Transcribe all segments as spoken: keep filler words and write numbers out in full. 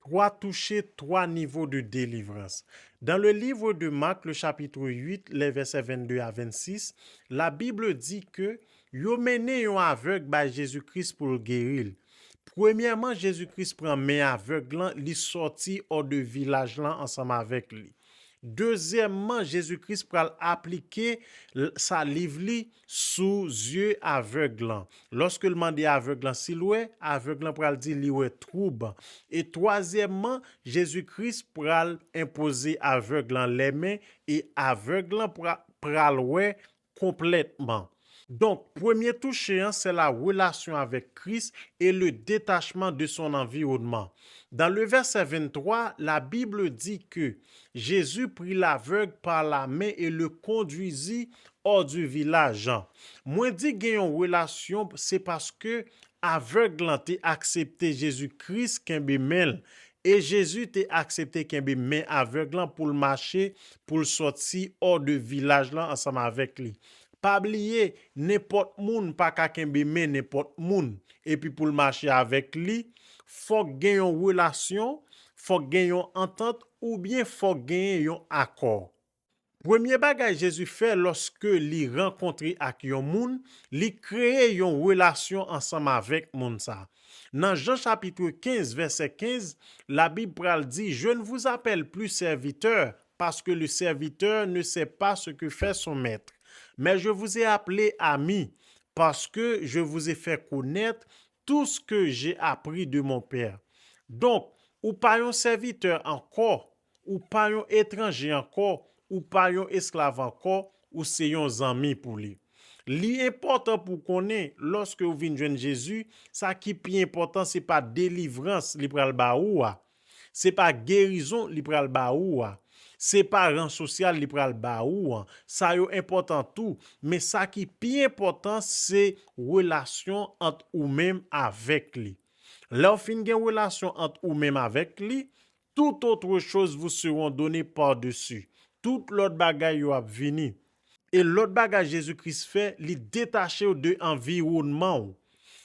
Twa touche, twa nivo de delivrans. Dans le livre de Marc, le chapitre huit, les versets vingt-deux à vingt-six, la Bible dit que yo mennen yon avèg bay Jezi Kris pou l geri l. Premyèman, Jezi Kris pran men avèg lan, li sòti hors de vilaj lan ansanm avèk li. Dezyèmman, Jezi Kris pral aplike l- saliv li sou zye avèg lan. Lòske l mande avèg lan si l wè, avèg lan pral di li wè twoub. E twazyèmman, Jezi Kris pral enpoze avèg lan lèmen e avèg lan pra- pral wè konplètman. Donk, premye touche an, c'est la relation avec Christ et le détachement de son environnement. Dans le verset vingt-trois, la Bible dit que Jésus prit l'aveugle par la main et le conduisit hors du village. Mwen di gen yon relasyon, se paske avèg lan te aksepte Jezi Kris kenbe men l. E Jezi te aksepte kenbe men avèg lan pou l mache, pou l sòti hors de vilaj lan ansanm avèk li. Pa bliye, nenpòt moun pa ka kenbe men nenpòt moun, epi pou l mache avèk li, fòk gen yon relasyon, fòk gen yon antant, oubyen fòk genyen yon akò. Premye bagay Jezi fè lòske li rankontre ak yon moun, li kreye yon relasyon ansanm avèk moun sa. Nan Jan chapit kenz, vèsè kenz, Labib pral di, Je ne vous appelle plus serviteur, parce que le serviteur ne sait pas ce que fait son maître. Mais je vous ai appelé ami, parce que je vous ai fait connaître tout ce que j'ai appris de mon Père. Donk, ou pa yon sèvitè ankò, ou pa yon etranje ankò, ou pa yon esklav ankò, ou se yon zanmi pou li. Li enpòtan pou w konnen, lòske w vin jwenn Jezi, sa ki pi enpòtan se pa delivrans li pral ba ou a. Se pa gerizon li pral ba ou a. Se pa ran sosyal li pral ba ou an. Sa yo enpòtan tou, men sa ki pi enpòtan se relasyon ant ou menm avèk li. Lè w fin gen relasyon ant ou menm avèk li, tout autre chose vous seront données par-dessus. Tout lòt bagay yo ap vini. E lòt bagay Jezi Kris fè, li detache w de anviwònman w.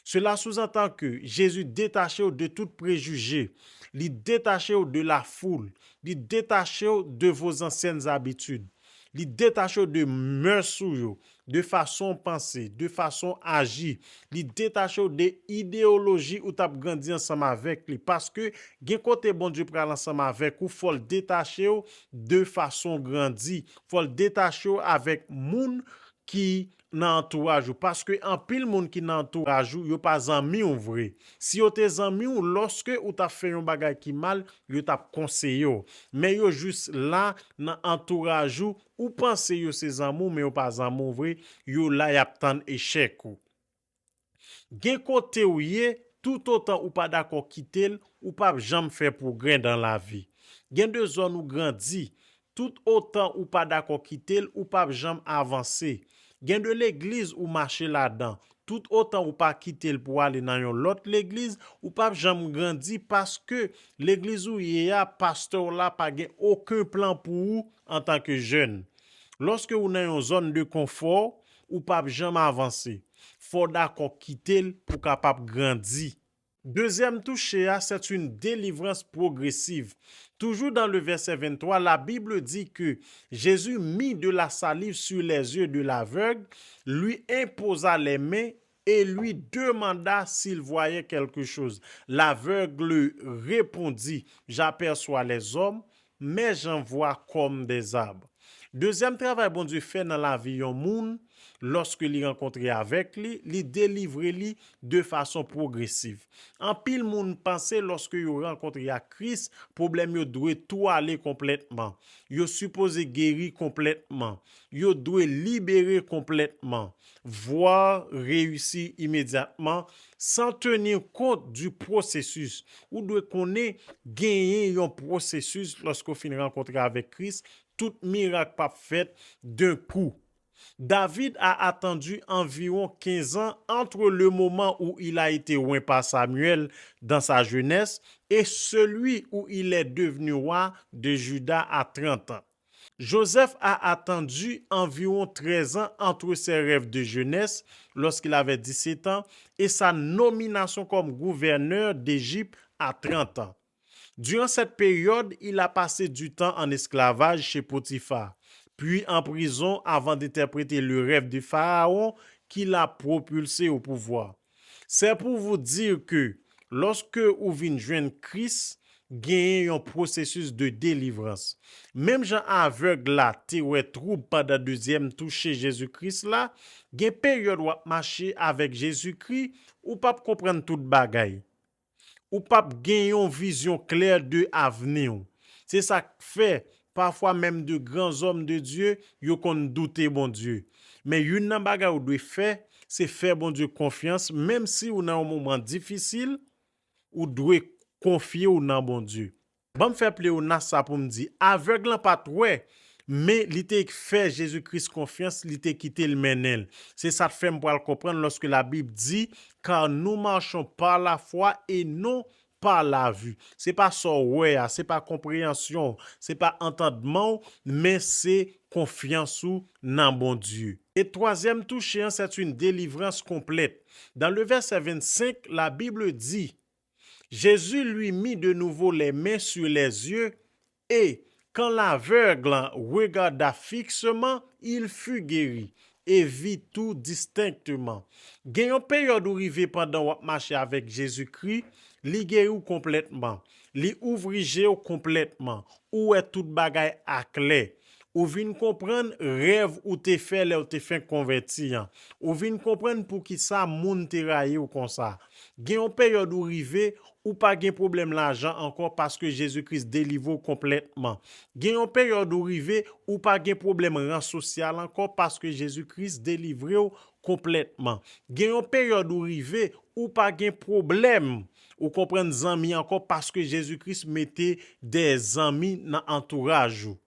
Cela sous-entend que Jésus détache w de tout préjugé, li detache w de la foule, li detache w de vos anciennes habitudes, li detache w de mœurs ou yo, de fason w panse, de fason w aji, li detache w de ideyoloji ou t ap grandi ansanm avèk li. Paske gen kote Bondye pral ansanm avèk ou, fò l detache w de fason w grandi, fò l detache w avèk moun ki nan antouraj ou. Paske anpil moun ki nan antouraj ou, yo pa zanmi w vre. Si yo te zanmi w, lòske ou t ap fè yon bagay ki mal, yo t ap konseye w. Men yo jis la nan antouraj ou, ou panse yo se zanmi w, men yo pa zanmi w vre, yo la y ap tann echèk ou. Gen kote w ye, toutotan ou pa dakò kite l, ou p ap janm fè pwogrè nan lavi. Gen de zòn ou grandi, toutotan ou pa dakò kite l, ou p ap janm avanse. Gen de legliz ou mache ladan, toutotan ou pa kite l pou w ale nan yon lòt legliz, ou p ap janm grandi paske legliz ou ye a, pastè w la pa gen okenn plan pou ou antanke jèn. Lòske ou nan yon zòn de konfò, ou p ap janm avanse. Fò w dakò kite l pou w kapab grandi. Dezyèm touche a, c'est une délivrance progressive. Toujours dans le verset vingt-trois, la Bible dit que Jésus mit de la salive sur les yeux de l'aveugle, lui imposa les mains et lui demanda s'il voyait quelque chose. L'aveugle répondit, J'aperçois les hommes, mais j'en vois comme des arbres. Dezyèm travay Bondye fè nan lavi yon moun, lòske li rankontre avèk li, li delivre li de fason pwogresiv. Anpil moun panse lòske yo rankontre ak Kris, pwoblèm yo dwe tou ale konplètman. Yo sipoze geri konplètman. Yo dwe libere konplètman. Voire réussir immédiatement, sans tenir compte du processus. Ou dwe konnen genyen yon pwosesis lòske w fin rankontre avèk Kris, tout mirak p ap fèt d'un coup. David a attendu environ quinze ans entre le moment où il a été oint par Samuel dans sa jeunesse et celui où il est devenu roi de Juda à trente ans. Joseph a attendu environ treize ans entre ses rêves de jeunesse, lorsqu'il avait dix-sept ans, et sa nomination comme gouverneur d'Égypte à trente ans. Durant cette période, il a passé du temps en esclavage chez Potiphar, puis en prison avant d'interpréter le rêve de Pharaon qui l'a propulsé au pouvoir. C'est pour vous dire que lorsque ou vin jwenn Kris, genyen yon pwosesis de delivrans. Menm jan avèg la te wè twoub pandan dezyèm touche Jezi Kris la, gen peryòd w ap mache avèk Jezi Kri, ou p ap konprann tout bagay. Ou p ap gen yon vizyon klè de avni w. Se sa k fè, pafwa menm de gran zòm de Dye, yo konn doute Bondye. Men youn nan bagay ou dwe fè, se fè Bondye konfyans, menm si ou nan yon moman difisil, ou dwe konfye w nan Bondye. Ban m fè Pleyonas sa pou m di, avèg lan pa t wè, men li te fè Jezi Kris konfyans, li te kite l mennen l. Se sa k fè m pral konprann lòske Labib di, car nous marchons par la foi et non par la vue. Se pa sa w wè a, se pa konpreyansyon w, se pa antandman w, men se konfyans ou nan Bondye. E twazyèm touche an, c'est une délivrance complète. Dans le verset vingt-cinq, la Bible dit, Jésus lui mit de nouveau les mains sur les yeux et, quand l'aveugle regarda fixement, il fut guéri et vit tout distinctement. Gen yon peryòd ou rive pandan w ap mache avèk Jezikri, li geri w konplètman, li ouvri je w konplètman, ou wè tout bagay aklè. Ou vin konprann rèv ou te fè lè w te fenk konvèti an. Ou vin konprann poukisa moun te rayi w konsa. Gen yon peryòd ou rive, ou pa gen pwoblèm lajan ankò paske Jezi Kris delivre w konplètman. Gen yon peryòd ou rive, ou pa gen pwoblèm ran sosyal ankò paske Jezi Kris delivre w konplètman. Gen yon peryòd ou rive, ou pa gen pwoblèm, ou konprann, zanmi ankò paske Jezi Kris mete de zanmi nan antouraj ou.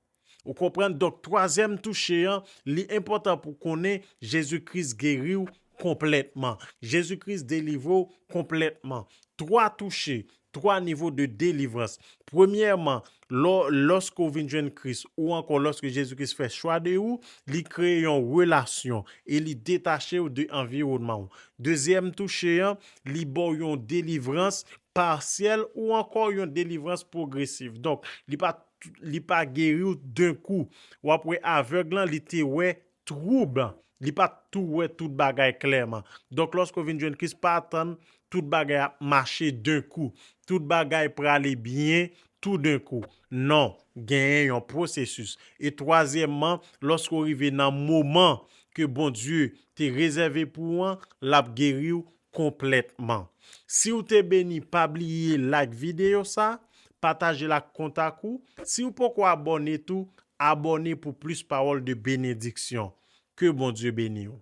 Ou konprann? Donk, twazyèm touche an, li enpòtan pou konnen Jezi Kris geri w konplètman. Jezi Kris delivre w konplètman. Twa touche, twa nivo de delivrans. Premyèman, lò, lòske w vin jwenn Kris, ou ankò lòske Jezi Kris fè chwa de ou, li kreye yon relasyon e li detache w de anviwònman w. Dezyèm touche an, li ba w yon delivrans pasyèl ou ankò yon delivrans pwogresiv. Donk, li pa, li pa geri w d'un coup. W ap wè avèg lan, li te wè twoub. Li pa t tou wè tout bagay klèman. Donk, lòske w vin jwenn Kris, pa atann tout bagay ap mache d'un coup. Tout bagay prale byen tout d'un coup. Non, genyen yon pwosesis. E twazyèmman, lòske w rive nan moman ke Bondye te rezève pou ou an, l ap geri w konplètman. Si w te beni, pa bliye like videyo sa, pataje l ak kontak ou. Si w poko abòne tou, abòne pou plis pawòl de benediksyon. Ke Bondye beni w.